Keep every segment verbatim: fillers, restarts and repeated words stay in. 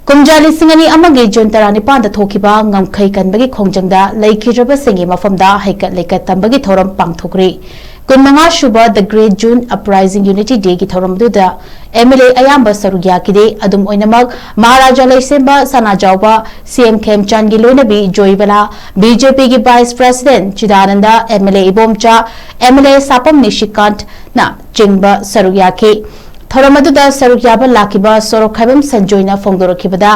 ꯀꯨꯝꯖꯥ ꯂꯤꯁꯤꯡ ꯑꯅꯤ ꯑꯃꯒꯤ ꯖꯨꯟ ꯇꯔꯥꯅꯤꯄꯥꯟꯗ ꯊꯣꯛꯈꯤꯕ ꯉꯝꯈꯩ ꯀꯟꯕꯒꯤ ꯈꯣꯡꯖꯪꯗ ꯂꯩꯈꯤꯗ꯭ꯔꯕꯁꯤꯡꯒꯤ ꯃꯐꯝꯗ ꯍꯩꯀꯠ ꯂꯩꯀꯠ ꯇꯝꯕꯒꯤ ꯊꯧꯔꯝ ꯄꯥꯡꯊꯣꯛꯈ꯭ꯔꯤ꯫ ꯀꯨꯟꯃꯉꯥ ꯁꯨꯕ The Great June Uprising Unity Day ꯒꯤ ꯊꯧꯔꯝ ꯑꯗꯨꯗ M L A ꯑꯌꯥꯝꯕ ꯁꯔꯨꯛ ꯌꯥꯈꯤꯗꯦ꯫ ꯑꯗꯨꯝ ꯑꯣꯏꯅꯃꯛ, ꯃꯍꯥꯔꯥꯖꯥ ꯂꯩꯁꯦꯝꯕ ꯁꯅꯥꯖꯥꯎꯕ, C M ꯈꯦꯝꯆꯥꯟꯒꯤ ꯂꯣꯏꯅꯕꯤ ꯖꯣꯏꯕꯂꯥ, B J P ꯒꯤ Vice President ꯆꯤꯗꯥꯅꯟꯗ, M L A Ibomcha, M L A ꯁꯥꯄꯝ ꯅꯤꯁꯤꯀꯥꯟꯠꯅ ꯆꯤꯡꯕ ꯁꯔꯨꯛ ꯌꯥꯈꯤ꯫ ꯊꯧꯔꯝ ꯑꯗꯨꯗ ꯁꯔꯨꯛ ꯌꯥꯕ ꯂꯥꯛꯈꯤꯕ ꯁꯣꯔꯣꯛꯈꯥꯏꯕꯝ ꯁꯟꯖꯣꯏꯅ ꯐꯣꯡꯗꯣꯔꯛꯈꯤꯕꯗ,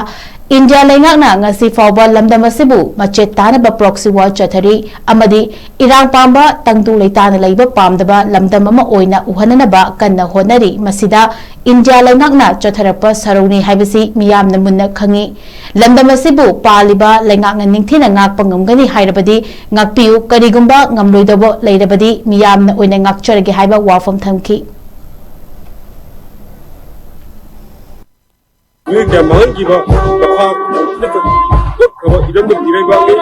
ꯏꯟꯗꯤꯌꯥ ꯂꯩꯉꯥꯛꯅ ꯉꯁꯤ ꯐꯥꯎꯕ ꯂꯝꯗꯝ ꯑꯁꯤꯕꯨ ꯃꯆꯦꯠ ꯇꯥꯅꯕ proxy war ꯆꯠꯊꯔꯤ ꯑꯃꯗꯤ ꯏꯔꯥꯡ ꯄꯥꯝꯕ, ꯇꯪꯗꯨ ꯂꯩꯇꯥꯅ ꯂꯩꯕ ꯄꯥꯝꯗꯕ ꯂꯝꯗꯝ ꯑꯃ ꯑꯣꯏꯅ ꯎꯍꯟꯅꯅꯕ ꯀꯟꯅ ꯍꯣꯠꯅꯔꯤ꯫ ꯃꯁꯤꯗ ꯏꯟꯗꯤꯌꯥ ꯂꯩꯉꯥꯛꯅ ꯆꯠꯊꯔꯛꯄ ꯁꯔꯧꯅꯤ ꯍꯥꯏꯕꯁꯤ ꯃꯤꯌꯥꯝꯅ ꯃꯨꯟꯅ ꯈꯪꯏ꯫ ꯂꯝꯗꯝ ꯑꯁꯤꯕꯨ ꯄꯥꯜꯂꯤꯕ ꯂꯩꯉꯥꯛꯅ ꯅꯤꯡꯊꯤꯅ ꯉꯥꯛꯄ ꯉꯝꯒꯅꯤ ꯍꯥꯏꯔꯕꯗꯤ ꯉꯥꯛꯄꯤꯌꯨ, ꯀꯔꯤꯒꯨꯝꯕ ꯉꯝꯂꯣꯏꯗꯧꯕ ꯂꯩꯔꯕꯗꯤ ꯃꯤꯌꯥꯝꯅ ꯑꯣꯏꯅ ꯉꯥꯛꯆꯔꯒꯦ ꯍꯥꯏꯕ ꯋꯥꯐꯝ ꯊꯝꯈꯤ꯫ ꯃꯤꯑꯣꯏ ꯀꯌꯥ ꯃꯥꯡꯍꯟꯈꯤꯕ, ꯃꯈꯥ ꯀꯣꯠꯈ꯭ꯔꯕ ꯏꯔꯝꯗꯝ ꯏꯔꯩꯕꯥꯛꯅꯤ꯫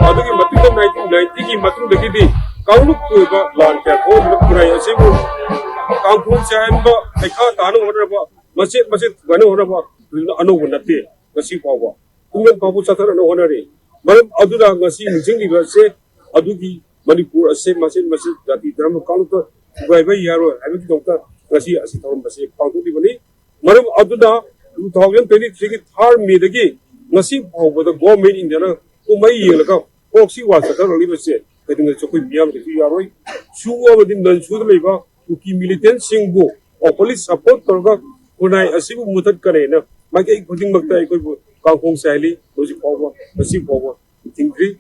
ꯑꯗꯨꯒꯤ ꯃꯇꯨꯡꯗ nineteen ninety ꯒꯤ ꯃꯇꯨꯡꯗꯒꯤꯗꯤ ꯀꯥꯡꯂꯨꯞꯀꯤ ꯑꯣꯏꯕ ꯂꯥꯟ ꯀꯌꯥ ꯊꯣꯛꯍꯟꯗꯨꯅ ꯈꯨꯟꯅꯥꯏ ꯑꯁꯤꯕꯨ ꯀꯥꯡꯈꯣꯡ ꯆꯥꯏꯍꯟꯕ, ꯄꯩꯈꯥ ꯇꯥꯅꯕ ꯍꯣꯠꯅꯔꯕ, ꯃꯆꯦꯠ ꯃꯆꯦꯠ ꯊꯨꯒꯥꯏꯅꯕ ꯍꯣꯠꯅꯕ ꯑꯅꯧꯕ ꯅꯠꯇꯦ꯫ ꯉꯁꯤ ꯐꯥꯎꯕ ꯄꯨꯡꯂꯦꯟ ꯐꯥꯎꯕ ꯆꯠꯊꯔꯛꯅꯕ ꯍꯣꯠꯅꯔꯤ꯫ ꯃꯔꯝ ꯑꯗꯨꯅ ꯉꯁꯤ ꯅꯤꯡꯁꯤꯡꯂꯤꯕ ꯑꯁꯦ ꯑꯗꯨꯒꯤ ꯃꯅꯤꯄꯨꯔ ꯑꯁꯦ ꯃꯆꯦꯠ ꯃꯆꯦꯠ ꯖꯥꯇꯤ ꯙꯔꯃ ꯀꯥꯡꯂꯨꯞꯇ ꯊꯨꯒꯥꯏꯕ ꯌꯥꯔꯣꯏ ꯍꯥꯏꯕꯒꯤꯗꯃꯛꯇ ꯉꯁꯤ ꯑꯁꯤ ꯊꯧꯔꯝ ꯑꯁꯤ ꯄꯥꯡꯊꯣꯛꯂꯤꯕꯅꯤ꯫ ꯃꯔꯝ ꯑꯗꯨꯅ two thousand twenty three ꯒꯤ third May ꯗꯒꯤ ꯉꯁꯤ ꯐꯥꯎꯕꯗ Government India ꯅ ꯀꯨꯝꯍꯩ ꯌꯦꯡꯂꯒ proxy war ꯆꯠꯊꯔꯛꯂꯤꯕꯁꯦ ꯀꯩꯗꯧꯉꯩꯗꯁꯨ ꯑꯩꯈꯣꯏ ꯃꯤꯌꯥꯝꯗꯁꯨ ꯌꯥꯔꯣꯏ꯫ ꯁꯨ ꯑꯃꯗꯤ non ꯁꯨꯗ ꯂꯩꯕ ꯀꯨꯀꯤ militant ꯁꯤꯡꯕꯨ openly support ꯇꯧꯔꯒ ꯈꯨꯟꯅꯥꯏ ꯑꯁꯤꯕꯨ ꯃꯨꯊꯠꯀꯅꯦꯅ ꯃꯥꯏꯀꯩ ꯈꯨꯗꯤꯡꯃꯛꯇ ꯑꯩꯈꯣꯏꯕꯨ ꯀꯥꯡꯈꯣꯡ ꯆꯥꯏꯍꯜꯂꯤ꯫ ꯍꯧꯖꯤꯛ ꯐꯥꯎꯕ, ꯉꯁꯤ ꯐꯥꯎꯕ ꯊꯤꯡꯗ꯭ꯔꯤ꯫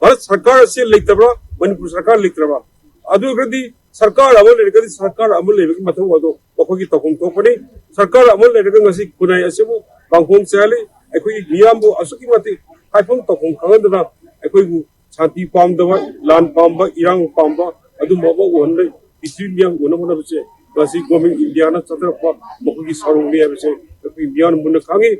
ꯚꯥꯔꯠ ꯁꯔꯀꯥꯔ ꯑꯁꯤ ꯂꯩꯇꯕ꯭ꯔꯥ, ꯃꯅꯤꯄꯨꯔ ꯁꯔꯀꯥꯔ ꯂꯩꯇ꯭ꯔꯕ꯭ꯔꯥ? ꯑꯗꯨ ꯑꯣꯏꯔꯒꯗꯤ ꯁꯔꯀꯥꯔ ꯑꯃ ꯂꯩꯔꯒꯗꯤ ꯁꯔꯀꯥꯔ ꯑꯃ ꯂꯩꯕꯒꯤ ꯃꯊꯧ ꯑꯗꯣ ꯃꯈꯣꯏꯒꯤ ꯇꯧꯐꯝ ꯊꯣꯛꯄꯅꯤ꯫ ꯁꯔꯀꯥꯔ ꯑꯃ ꯂꯩꯔꯒ ꯉꯁꯤ ꯈꯨꯟꯅꯥꯏ ꯑꯁꯤꯕꯨ ꯀꯥꯡꯈꯣꯡ ꯆꯥꯏꯍꯜꯂꯤ꯫ ꯑꯩꯈꯣꯏꯒꯤ ꯃꯤꯌꯥꯝꯕꯨ ꯑꯁꯨꯛꯀꯤ ꯃꯇꯤꯛ ꯍꯥꯏꯐꯝ ꯇꯧꯐꯝ ꯈꯪꯍꯟꯗꯅ ꯑꯩꯈꯣꯏꯕꯨ ꯁꯥꯟꯇꯤ ꯄꯥꯝꯗꯕ, ꯂꯥꯟ ꯄꯥꯝꯕ, ꯏꯔꯥꯡ ꯄꯥꯝꯕ ꯑꯗꯨꯝꯕ ꯑꯃ ꯎꯍꯟꯕ, ꯄ꯭ꯔꯤꯊꯤꯕꯤ ꯃꯤꯌꯥꯝ ꯎꯅꯕ ꯍꯣꯠꯅꯕꯁꯦ ꯉꯁꯤ Government India ꯅ ꯆꯠꯊꯔꯛꯄ ꯃꯈꯣꯏꯒꯤ ꯁꯔꯧꯅꯤ ꯍꯥꯏꯕꯁꯦ ꯑꯩꯈꯣꯏ ꯃꯤꯌꯥꯝꯅ ꯃꯨꯟꯅ ꯈꯪꯉꯤ꯫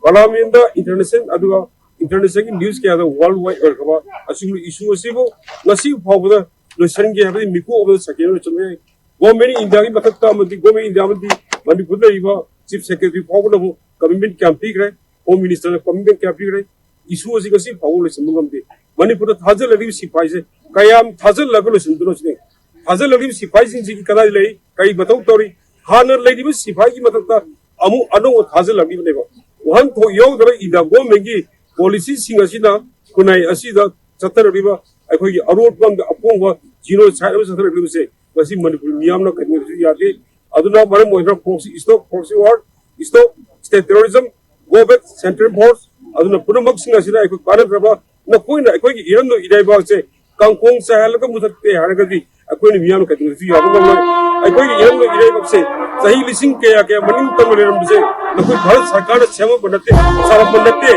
Parliament ꯗ international ꯑꯗꯨꯒ international ꯒꯤ news ꯀꯌꯥꯗ world wide ꯑꯣꯏꯔꯛꯈ꯭ꯔꯕ ꯑꯁꯤꯒꯨꯝꯕ issue ꯑꯁꯤꯕꯨ ꯉꯁꯤ ꯐꯥꯎꯕꯗ ꯂꯣꯏꯁꯤꯟꯒꯦ ꯍꯥꯏꯕꯗꯤ ꯃꯤꯀꯣꯛ ꯑꯃꯗ ꯁꯦꯀꯦꯟ ꯑꯃ ꯆꯪꯕ ꯌꯥꯏ꯫ Government India ꯒꯤ ꯃꯊꯛꯇ ꯑꯃꯗꯤ Government India ꯑꯃꯗꯤ ꯃꯅꯤꯄꯨꯔꯗ ꯂꯩꯔꯤꯕ Chief Secretary ꯐꯥꯎꯕꯅꯕꯨ commitment ꯀꯌꯥꯝ ꯄꯤꯈ꯭ꯔꯦ꯫ ꯍꯣꯝ ꯃꯤꯅꯤꯁꯇꯔꯅ ꯀꯃꯤꯠꯃꯦꯟ ꯀꯌꯥ ꯄꯤꯈ꯭ꯔꯦ? ꯏꯁꯨ ꯑꯁꯤ ꯉꯁꯤ ꯐꯥꯎꯕ ꯂꯣꯏꯁꯤꯟꯕ ꯉꯝꯗꯦ꯫ ꯃꯅꯤꯄꯨꯔꯗ ꯊꯥꯖꯤꯜꯂꯛꯂꯤꯕ ꯁꯤꯐꯥꯏꯁꯦ ꯀꯌꯥꯝ ꯊꯥꯖꯤꯜꯂꯒ ꯂꯣꯏꯁꯤꯟꯗꯣꯏꯅꯣ ꯁꯤꯅꯤ꯫ ꯊꯥꯖꯤꯜꯂꯛꯂꯤꯕ ꯁꯤꯐꯥꯏꯁꯤꯡꯁꯤꯒꯤ ꯀꯗꯥꯏ ꯂꯩ, ꯀꯔꯤ ꯃꯊꯧ ꯇꯧꯔꯤ? ꯍꯥꯟꯅ ꯂꯩꯔꯤꯕ ꯁꯤꯐꯥꯏꯒꯤ ꯃꯊꯛꯇ ꯑꯃꯨꯛ ꯑꯅꯧꯕ ꯊꯥꯖꯤꯜꯂꯛꯂꯤꯕꯅꯦꯕ꯫ ꯋꯥꯍꯟꯊꯣꯛ ꯌꯥꯎꯗꯕ ꯏꯟꯗꯤꯌꯥ ꯒꯣꯔꯃꯦꯟꯒꯤ ꯄꯣꯂꯤꯁꯤꯁꯤꯡ ꯑꯁꯤꯅ ꯈꯨꯟꯅꯥꯏ ꯑꯁꯤꯗ ꯆꯠꯊꯔꯛꯂꯤꯕ ꯑꯩꯈꯣꯏꯒꯤ ꯑꯔꯣꯠꯄ ꯑꯃꯗ ꯑꯄꯣꯡꯕ ꯖꯤꯅꯣꯁꯥꯏꯠ ꯑꯃ ꯆꯠꯊꯔꯛꯂꯤꯕꯁꯦ ꯉꯁꯤ ꯃꯅꯤꯄꯨꯔ ꯃꯤꯌꯥꯝꯅ ꯀꯩꯗꯧꯕꯁꯨ ꯌꯥꯗꯦ꯫ ꯑꯗꯨꯅ ꯃꯔꯝ ꯑꯣꯏꯗꯨꯅ proxy, stop proxy war, stop state terrorism, go back central force, ꯑꯗꯨꯅ ꯄꯨꯝꯅꯃꯛꯁꯤꯡ ꯑꯁꯤꯅ ꯑꯩꯈꯣꯏ ꯀꯥꯟꯅꯗ꯭ꯔꯕ, ꯅꯈꯣꯏꯅ ꯑꯩꯈꯣꯏꯒꯤ ꯏꯔꯝꯗꯝ ꯏꯔꯩꯕꯥꯛꯁꯦ ꯀꯥꯡꯈꯣꯡ ꯆꯥꯏꯍꯜꯂꯒ ꯃꯨꯊꯠꯀꯦ ꯍꯥꯏꯔꯒꯗꯤ ꯑꯩꯈꯣꯏꯅ ꯃꯤꯌꯥꯝꯅ ꯀꯩꯗꯧꯅꯁꯨ ꯌꯥꯕ ꯉꯝꯂꯣꯏ꯫ ꯑꯩꯈꯣꯏꯒꯤ ꯏꯔꯝꯗꯝ ꯏꯔꯩꯕꯥꯛꯁꯦ ꯆꯍꯤ ꯂꯤꯁꯤꯡ ꯀꯌꯥ ꯀꯌꯥ ꯃꯅꯤꯡ ꯇꯝꯅ ꯂꯩꯔꯝꯕꯁꯦ ꯅꯈꯣꯏ ꯚꯥꯔꯠ ꯁꯔꯀꯥꯔꯅ ꯁꯦꯝꯃꯛꯄ ꯅꯠꯇꯦ, ꯁꯥꯔꯛꯄ ꯅꯠꯇꯦ꯫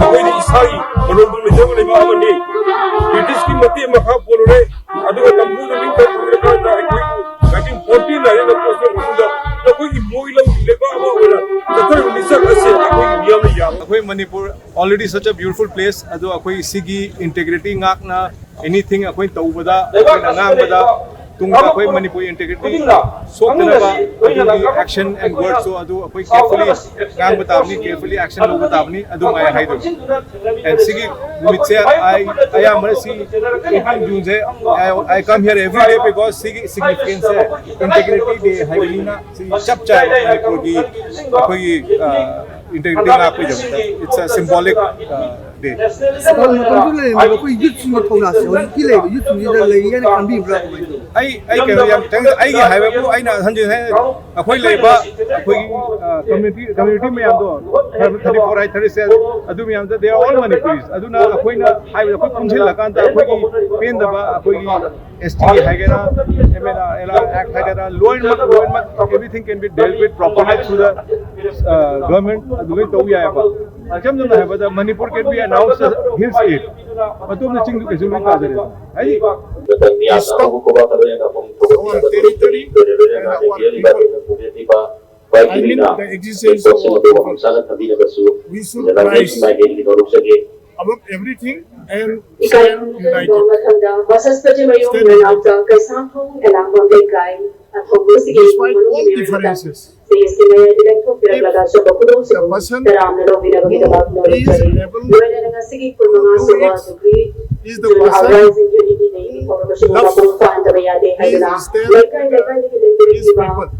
ꯑꯩꯈꯣꯏꯗꯤ ꯏꯁꯥꯒꯤ ꯃꯔꯣꯟꯗꯨ ꯂꯩꯖꯕ ꯂꯩꯕꯥꯛ ꯑꯃꯅꯤ꯫ ꯕ꯭ꯔꯤꯇꯤꯁꯀꯤ ꯃꯇꯦꯡ ꯃꯈꯥ ꯄꯣꯜꯂꯨꯔꯦ, ꯑꯗꯨꯒ ꯅꯝꯐꯨꯗ ꯅꯤꯡꯇꯝ ꯄꯨꯔꯀꯥꯟꯗ ꯑꯩꯈꯣꯏ nineteen forty nine ꯅ ꯄꯣꯠꯁꯣꯛ ꯑꯗꯨꯗ ꯅꯈꯣꯏꯒꯤ ꯃꯣꯏ ꯂꯧ ꯂꯩꯕꯥꯛ ꯑꯃ ꯑꯣꯏꯅ ꯆꯠꯊꯔꯤꯕ ꯂꯤꯆꯠ ꯑꯁꯤ ꯑꯩꯈꯣꯏꯒꯤ ꯃꯤꯌꯥꯝꯅ ꯌꯥꯕ ꯑꯩꯈꯣꯏ Manipur already such a beautiful place꯫ ꯑꯗꯣ ꯑꯩꯈꯣꯏ ꯁꯤꯒꯤ ꯏꯟꯇꯦꯒ꯭ꯔꯤꯇꯤ ꯉꯥꯛꯅ ꯑꯦꯅꯤꯊꯤꯡ ꯑꯩꯈꯣꯏꯅ ꯇꯧꯕꯗ, ꯑꯩꯈꯣꯏꯅ ꯉꯥꯡꯕꯗ ꯇꯨꯡꯗ ꯑꯩꯈꯣꯏ ꯃꯅꯤꯄꯨꯔ ꯏꯟꯇꯦꯒ꯭ꯔꯤꯇꯤ ꯁꯣꯛꯇꯅꯕ ꯑꯗꯨꯒꯤ action and words ꯁꯨ ꯑꯗꯨ ꯑꯩꯈꯣꯏ carefully ꯉꯥꯡꯕ ꯇꯥꯕꯅꯤ, carefully action ꯂꯧꯕ ꯇꯥꯕꯅꯤ꯫ ꯑꯗꯨ ꯉꯥꯏ ꯍꯥꯏꯗꯣꯏꯅꯤ꯫ And ꯁꯤꯒꯤ ꯅꯨꯃꯤꯠꯁꯦ ꯑꯩ ꯑꯌꯥꯝꯕꯅ ꯁꯤ eighteen June say, I, I come here every day because ꯁꯤꯒꯤ significance ꯁꯦ integrity day ꯍꯥꯏꯕꯅꯤꯅ ꯁꯤ ꯆꯞ ꯆꯥꯏꯕ ꯃꯅꯤꯄꯨꯔꯒꯤ ꯑꯩꯈꯣꯏꯒꯤ integrity ꯉꯥꯛꯄꯒꯤꯗꯃꯛꯇ it's a symbolic day꯫ ꯃꯇꯝꯗꯨ ꯂꯩꯔꯝꯃꯤꯕ ꯑꯩꯈꯣꯏ ꯌꯨꯠꯁꯤꯡꯒꯤ ꯊꯧꯅꯥꯁꯦ ꯍꯧꯖꯤꯛꯇꯤ ꯂꯩꯕ ꯌꯨꯠꯁꯤꯡꯁꯤꯗ ꯂꯩꯔꯤ ꯍꯥꯏꯅ ꯈꯟꯕꯤꯕ꯭ꯔꯥ, ꯀꯃꯥꯏꯅ ꯇꯧꯕ? ꯑꯩ ꯑꯩ ꯀꯩꯅꯣ ꯌꯥꯝ ꯈꯤꯇꯪ ꯑꯩꯒꯤ ꯍꯥꯏꯕꯕꯨ ꯑꯩꯅ ꯍꯟꯖꯤꯟ ꯍꯥꯏ ꯑꯩꯈꯣꯏ ꯂꯩꯕ ꯑꯩꯈꯣꯏꯒꯤ community community ꯃꯌꯥꯝꯗꯣ thirty four ꯍꯥꯏ thirty seven ꯑꯗꯨ ꯃꯌꯥꯝꯗꯣ they are all Manipuris꯫ ꯑꯗꯨꯅ ꯑꯩꯈꯣꯏꯅ ꯍꯥꯏꯕꯗ ꯑꯩꯈꯣꯏ ꯄꯨꯟꯁꯤꯜꯂꯀꯥꯟꯗ ꯑꯩꯈꯣꯏꯒꯤ ꯄꯦꯟꯗꯕ ꯑꯩꯈꯣꯏꯒꯤ S T ꯍꯥꯏꯒꯦꯔꯥ, M N R, L R Act ꯍꯥꯏꯒꯦꯔꯥ, ꯂꯣꯏꯅꯃꯛ ꯂꯣꯏꯅꯃꯛ everything can be dealt with properly through the government꯫ ꯑꯗꯨꯃꯥꯏꯅ ꯇꯧ ꯌꯥꯏꯑꯕ꯫ ꯏꯆꯝ ꯆꯝꯅ ꯍꯥꯏꯕꯗ Manipur can be announced as a hill state꯫ ꯑꯇꯣꯞꯄ ꯆꯤꯡꯗꯨ ꯀꯩꯁꯨ ꯂꯣꯏ ꯇꯥꯖꯔꯦ ꯍꯥꯏꯗꯤ Our territory and our people. I mean the existence of our people. We should rise above everything and stand united. ꯃꯊꯪꯗ ꯃꯁꯁꯄꯇꯤ ꯃꯌꯨꯝ ꯂꯩꯅꯥꯎꯆꯥ ꯀꯩꯁꯥꯝꯊꯣꯡ ꯑꯦꯂꯥꯡꯕꯝ ꯂꯩꯀꯥꯏ ꯑꯊꯧꯕꯁꯤꯒꯤ ꯗꯤꯁꯄꯥꯏꯠ ꯑꯣꯜ ꯗꯤꯐꯔꯦꯟꯁꯦꯁ ꯄꯦꯁꯀꯤ ꯃꯌꯥꯏꯗ ꯂꯦꯡꯊꯣꯛꯄꯤꯔꯛꯂꯒ ꯑꯆꯨꯝꯕ ꯈꯨꯗꯣꯡ ꯆꯨꯕ ꯇꯔꯥꯝꯅ ꯂꯧꯕꯤꯅꯕꯒꯤꯗꯃꯛ ꯅꯣꯜꯂꯨꯖꯔꯤ꯫ ꯂꯣꯏꯅꯅ ꯉꯁꯤꯒꯤ ꯀꯨꯟꯃꯉꯥ ꯁꯨꯕ degree June Uprising Unity Day ꯒꯤ ꯊꯧꯔꯝ ꯑꯁꯤꯕꯨ ꯃꯄꯨꯡ ꯐꯥꯍꯟꯗꯕ ꯌꯥꯗꯦ ꯍꯥꯏꯗꯨꯅ ꯂꯩꯀꯥꯏ ꯂꯩꯀꯥꯏꯗꯒꯤ ꯂꯦꯡꯕꯤꯔꯛꯂꯤꯕ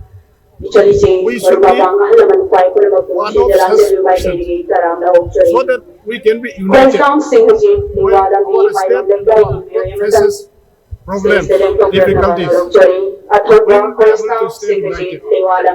ꯏꯆꯜ ꯏꯆꯦ, ꯃꯔꯨꯞ ꯃꯄꯥꯡ, ꯑꯍꯜ ꯂꯃꯟ ꯈ꯭ꯋꯥꯏ ꯄꯨꯝꯅꯃꯛꯄꯨ ꯁꯤꯟꯖ ꯂꯥꯡꯖꯕꯤꯌꯨ ꯃꯥꯏꯀꯩꯗꯒꯤ ꯇꯔꯥꯝꯅ ꯑꯣꯛꯆꯔꯤ꯫ ꯈꯣꯡꯊꯥꯡꯁꯤꯡ ꯑꯁꯤ ꯂꯤꯋꯥ ꯂꯝꯕꯤ ꯄꯥꯏꯕꯝ ꯂꯩꯀꯥꯏꯒꯤ ꯃꯤꯑꯣꯏ ꯑꯃꯇꯪ ꯁ꯭ꯇꯦꯖꯇ ꯂꯦꯡꯊꯣꯛꯄꯤꯔꯛꯅꯕ ꯍꯣꯠꯅꯖꯔꯤ꯫ ꯑꯊꯧꯕ ꯈꯣꯡꯊꯥꯡꯁꯤꯡ ꯑꯁꯤ ꯂꯤꯋꯥ ꯂꯝꯕꯤ